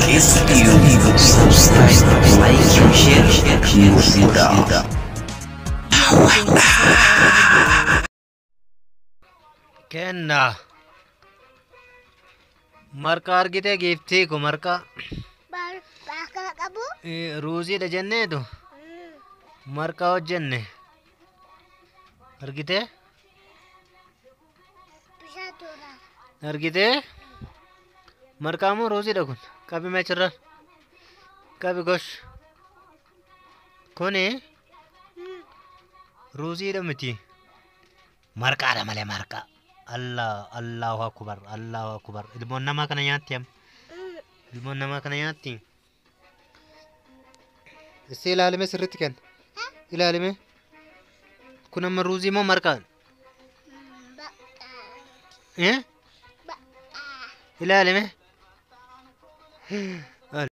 STU subscribe, like, share nuuf godhaa. Kenna. Marqaa argitee giiftii ko marqaa. Baakala qabu. Ruuziidha jenneetu marqaa hojjenne. Argitee? Bishaan tuura. Argitee? Marqaa moo ruuziidha kun? Qabi machirra. Qabi gosh. Kuni ruuziidha miti. Marqaadha malee marqaa. Allah Allahu akbar Allahu akbar. Ilmoon namaa kana nyaatti amma. Ilmoon namaa kana nyaatti. Issi ilaalime sirriitti kenna. Ilaalime. Kun amma ruuzii moo marqaadha? Bakka. Eh? Bakka. Ilaalime.